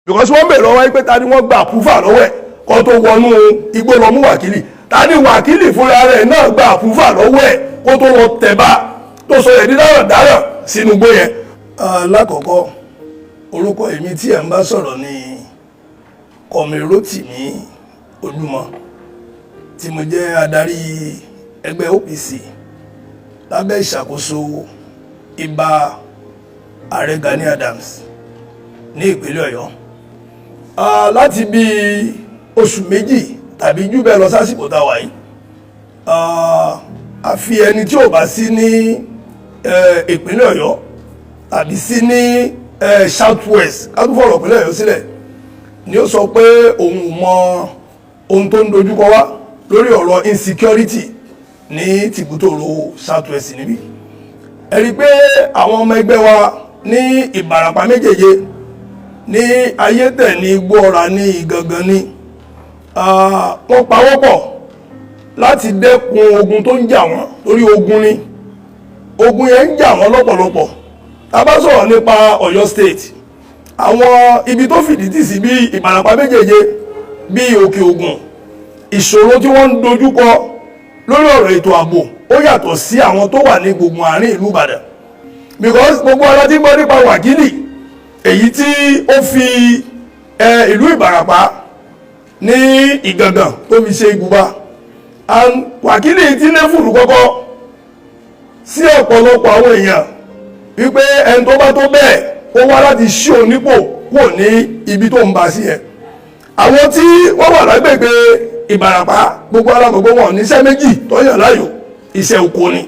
Because wọ́n bèèrè lọ́wọ́ pé ta ni wọ́n gba approval lọ́wọ́ ẹ̀ kó tó wọnú igbó lọ mú Wákìlì? Ta ni Wákìlì fúnra rẹ̀ náà gba approval lọ́wọ́ ẹ̀ kó tó lọ tẹ̀bá tó sọ ẹ̀ dídáràn dáràn sínú igbó yẹn? Lákọ̀ọ́kọ́, orúkọ èmi tí ẹ̀ ń bá sọ̀rọ̀ ní Kọ̀mí Rótìmí Olúmọ, tí mo jẹ́ adarí ẹgbẹ́ OPC lábẹ́ ìṣàkóso Ìbà Ààrẹ Gani Adams ní ìpínlẹ̀ Ọ̀yọ́. Láti bí oṣù 2 tàbí jù bẹ́ẹ̀ lọ sásìkò tá a wà yìí, àfi ẹni tí ò bá sí ní ìpínlẹ̀ Ọ̀yọ́ tàbí sí ní South West, ká tún fọ̀rọ̀ ìpínlẹ̀ Ọ̀yọ́ sílẹ̀, ni ó sọ pé òun ò mọ ohun tó ń dojúkọ wá lórí ọ̀rọ̀ insecurity ní tìbútòrò South West níbí. Ẹ rí i pé àwọn ọmọ ẹgbẹ́ wa ní Ìbàràpá méjèèje, ní Ayétẹ̀, ní Igbóọrà, ní Ìgangan, ní wọ́n pawọ́pọ̀ láti dẹ́kun ogun tó ń jà wọ́n, torí ogun ni ogun yẹn ń jà wọ́n lọ́pọ̀lọpọ̀. Tá a bá sọ̀rọ̀ nípa Ọ̀yọ́ State, àwọn ibi tó fìdí tì sí bí Ìbàràpá méjèèje, bí Òkè Ògùn, ìṣòro tí wọ́n ń dojúkọ lórí ọ̀rọ̀ ètò ààbò, ó yàtọ̀ sí àwọn tó wà ní gbogbo àárín ìlú Ìbàdàn, because gbogbo ara tí ń gbọ́ nípa Wákìlì, èyí tí ó fi ìlú Ìbàràpá ní Ìgàngàn tó fi ṣe ibùba, and Wákìlì tí lé fùrù kọ́kọ́ sí ọ̀pọ̀lọpọ̀ àwọn èèyàn wípé ẹni tó bá tó bẹ́ẹ̀, ó wá láti ṣí onípò kúrò ní ibi tó ń bá sí yẹn. Àwọn tí wọ́n wà lágbègbè Ìbàràpá, gbogbo alágbègbè wọn níṣẹ́ méjì tó yàn láàyò, iṣẹ́ oko ni.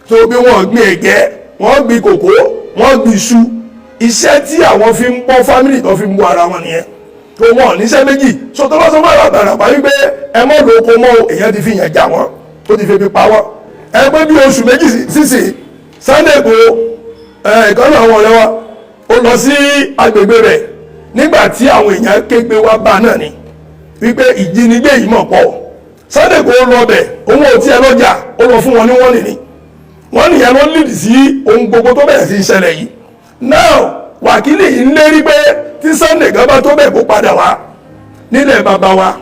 Tó bí wọ́n gbin ẹ̀gẹ́, wọ́n gbin kòkó, wọ́n gbin iṣu, iṣẹ́ tí àwọn fi ń bọ́ family tó fi ń bọ́ ara wọn nìyẹn. Tó wọn níṣẹ́ méjì, so tó bá sọ fún àwọn Ìbàràpá wípé ẹ mọ́ lo oko mọ́ o, èèyàn ti fi yàn já wọn, tó ti fi fi pa wọ́n. Ẹ pé bí oṣù 2 sísìn, Sunday Igboho, ẹ ìkànnì àwọn ọ̀rẹ́ wa, ó lọ sí agbègbè rẹ̀ nígbà tí àwọn èèyàn kégbe wá bá náà ni wípé ìjínigbé yìí mọ̀ pọ̀. Sunday Igboho lọ bẹ̀, òun ò tiẹ̀ lọ́jà, ó lọ fún wọn ní wọ́n nìní wọ́n nìyẹn ló lead sí ohun gbogbo tó bẹ̀rẹ̀ sí í ṣẹlẹ̀ yìí. Now, Wákìlì yìí ń lérí pé tí Sunday gan bá tó bẹ̀, kó padà wá nílẹ̀ bàbá wa.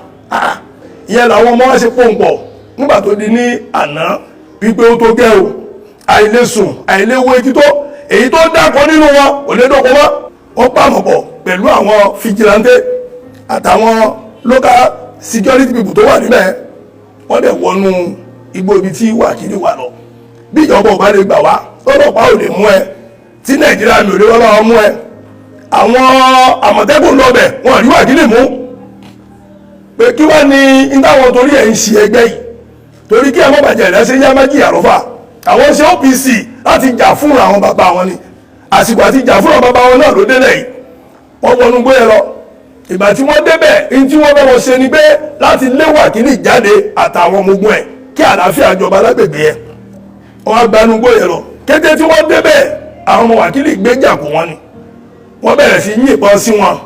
Ìyẹn làwọn ọmọ wa ṣe pòǹpọ̀ nígbà tó di ní àná wípé ó tó gẹ́ o, àìlèsùn, àìléwo etí tó èyí tó dákọ nínú wọn ò lè dóko mọ́. Wọ́n pàmò pọ̀ pẹ̀lú àwọn vigilante àtàwọn local security people tó wà níbẹ̀, wọ́n dẹ̀ wọnú igbó ibi tí Wákìlì wà lọ. Bí ìjọba ò bá lè gbà wá, tọ́lọ́pàá ò lè mú ẹ, tí Nàìjíríà mi ò lè wá bá wọn mú ẹ, àwọn Àmọ̀tẹ́kùn lọ́bẹ̀, wọn rí Wákìlì mú. Pé kí wá ní ìtàwọn torí ẹ̀ ń ṣe ẹgbẹ́ yìí? Torí kí ẹ má bàjẹ́ rẹ̀ ṣe yá má jìyà lọ́fà. Àwọn ṣe OPC láti jà fún àwọn bàbá wọn ni. Àsìkò àti jà fún àwọn bàbá wọn náà ló délẹ̀ yìí. Wọ́n wọnú gbé lọ. Ìgbà tí wọ́n débẹ̀, ní tí wọ́n fẹ́ wọ́n ṣe ni pé láti lé Wákìlì jáde àtàwọn ọmọ ogun ẹ̀, kí àlàáfíà jọba lágbègbè yẹn. Wọ́n á gbanú gbó yẹn lọ. Kété tí wọ́n débẹ̀, àwọn ọmọ Wákìlì gbé jà kó wọn ni wọ́n bẹ̀rẹ̀ sí yìnbọn sí wọn.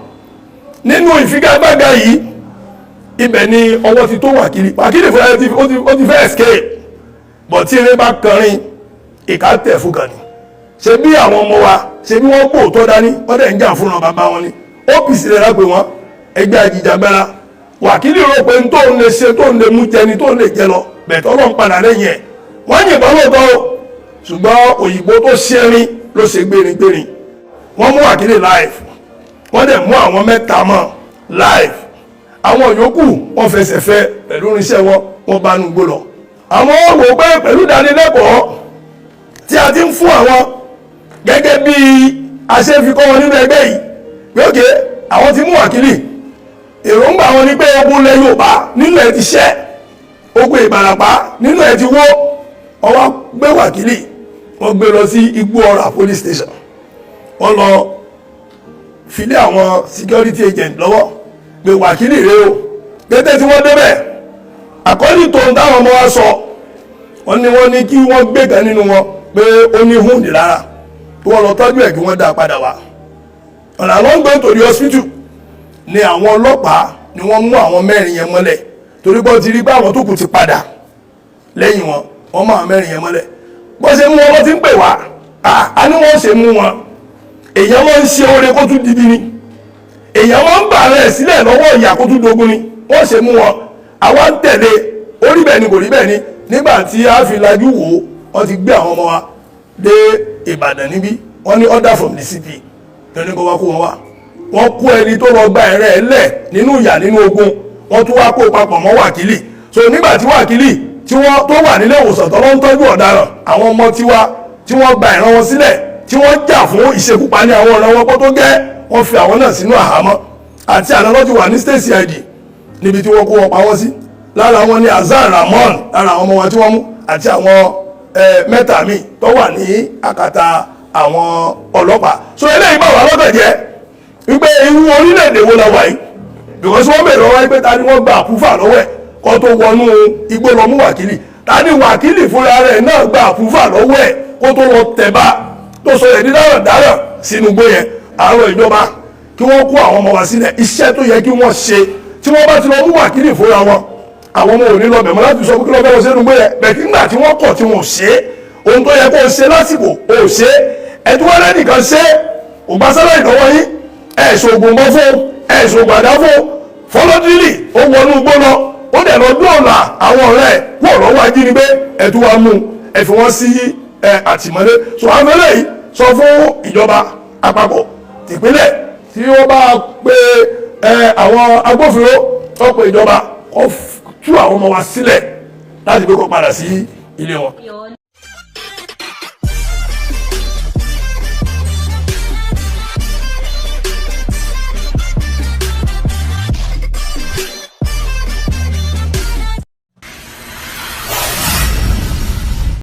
Nínú ìfigagbága yìí, ibẹ̀ ni ọwọ́ ti tó Wákìlì. Wákìlì fúnra ẹ̀ ó ti fẹ́ escape, bọ̀ tí eré bá kọrin, ìka tẹ̀ fún kan ni. Ṣe bí àwọn ọmọ wa ṣe bí wọ́n gbóòótọ́ dání, wọ́n dẹ̀ ń jà fúnra bàbá wọn ni. OPC rẹ̀ lápè wọ́n, ẹgbẹ́ àjìjàgbara. Wákìlì rò pé tó ń lè ṣe, tó ń lè mú jẹ ni, tó ń lè jẹ lọ bẹ̀tọ́ Ọlọ́run padà lẹ́yìn ẹ̀. Wọ́n yìnbọn lóòótọ́ o, ṣùgbọ́n òyìnbó tó ṣẹ́rin ló ṣe gbérin-gbérin. Wọ́n mú Wákìlì live, wọ́n dẹ̀ mú àwọn mẹ́ta mọ́ live. Àwọn yòókù, wọ́n fẹsẹ̀ fẹ́ pẹ̀lú irinṣẹ́ wọn, wọ́n bá nu gbó lọ. Àwọn wò pé pẹ̀lú ìdánilẹ́kọ̀ọ́ tí a ti ń fún àwọn, gẹ́gẹ́ bí a ṣe fi kọ́ wọn nínú ẹgbẹ́ yìí, pé òkè àwọn ti mú Wákìlì, èròǹgbà wọn ni pé ogun ilẹ̀ Yorùbá nínú ẹ̀ ti ṣẹ́, ogun Ìbàràpá nínú ẹ̀ ti wó. Wọ́n wá gbé Wákìlì, wọ́n gbé lọ sí Igbó Ọrà police station. Wọ́n lọ filé àwọn security agent lọ́wọ́ pé Wákìlì rèé o. Kété tí wọ́n débẹ̀, àkọ́lì tó ń táwọn ọmọ wa sọ, wọ́n ní wọ́n ní kí wọ́n gbé kan nínú wọn pé ó ní wound lára, kí wọ́n lọ tọ́jú ẹ̀, kí wọ́n dá a padà wá. Ọ̀nà àwọn ń gbé torí hospital ni àwọn ọlọ́pàá ni wọ́n mú àwọn mẹ́rin yẹn mọ́lẹ̀, torí pé ó ti rí pé àwọn tó kù ti padà lẹ́yìn wọn. Wọ́n mú àwọn mẹ́rin yẹn mọ́lẹ̀. Bó ṣe mú wọn lọ ti ń pè wá, a ní wọ́n ṣe mú wọn. Èèyàn wọ́n ń ṣe oore kó tún dibi ni. Èèyàn wọn ń bà rẹ̀ sílẹ̀ lọ́wọ́ ìyà kó tún dogun ni wọ́n ṣe mú wọn. Àwa ń tẹ̀lé, ó rí bẹ́ẹ̀ ni, kò rí bẹ́ẹ̀ ni. Nígbà tí a fi lajú wò ó, wọ́n ti gbé àwọn ọmọ wa dé Ìbàdàn níbí. Wọ́n ní order from the CP tó ní kó wá kó wọn wá. Wọ́n kó ẹni tó lọ gba ẹ̀rẹ́ ẹ̀ lẹ̀ nínú ìyà, nínú ogun, wọ́n tún wá kó papọ̀ mọ́ Wákìlì. So nígbà tí Wákìlì tí wọ́n tó wà nílé ìwòsàn tó lọ ń tọ́jú ọ̀daràn, àwọn ọmọ tiwa tí wọ́n gba ìran wọn sílẹ̀, tí wọ́n jà fún ìṣekúpani àwọn ọ̀ràn wọn kó tó gẹ́, wọ́n fi àwọn náà sínú àhámọ́. Àti àná ló ti wà ní state CID níbi tí wọ́n kó wọn pa wọ́n sí. Lára wọn ni Hasan Ramon, lára àwọn ọmọ wọn tí wọ́n mú, àti àwọn mẹ́ta míì tó wà ní àkàtà àwọn ọlọ́pàá. So eléyìí bá wà lọ́kàn jẹ́ wípé irú orílẹ̀-èdè wo la wà yìí? Because wọ́n bẹ̀rẹ̀ wáyé pé ta ni wọ́n gba approval lọ́wọ́ ẹ̀ kó tó wọnú igbó lọ mú Wákìlì? Ta ni Wákìlì fúnra rẹ̀ náà gba approval lọ́wọ́ ẹ̀ kó tó lọ tẹ̀bá tó sọ yẹn dídáràn dáràn sínú igbó yẹn? Àárọ̀ ìjọba kí wọ́n kó àwọn ọmọ wa sílẹ̀. Iṣẹ́ tó yẹ kí wọ́n ṣe, tí wọ́n bá ti lọ mú Wákìlì fúnra wọn, àwọn ọmọ òní lọ bẹ̀ mọ́ láti sọ pé kí ló fẹ́ lọ sínú igbó yẹn. Bẹ̀ kí nígbà tí wọ́n kọ̀ tí wọ́n ṣe é, ohun tó yẹ kó o ṣe lásìkò o ṣe é, ẹtú wọn lẹ́nìkan ṣe é, kò gba sálẹ̀ ìlọ́wọ́ yín, ẹ̀ ṣoògùn mọ́ fún ẹ̀, ṣoògùn àdá fún fọlọ́dúnrì, ó wọnú igbó lọ, ó dẹ̀ lọ dóòlà àwọn ọ̀rẹ́ ẹ̀ kúrò lọ́wọ́ ajínigbé, ẹ̀tú wa mú ẹ fi wọ́n sí àtìmọ́lé. So àwọn eléyìí sọ fún ìjọba àpapọ̀, tìpínlẹ̀, tí wọ́n bá pe àwọn agbófinró tó pe ìjọba kó tú àwọn ọmọ wa sílẹ̀ láti pé kó padà sí ilé wọn.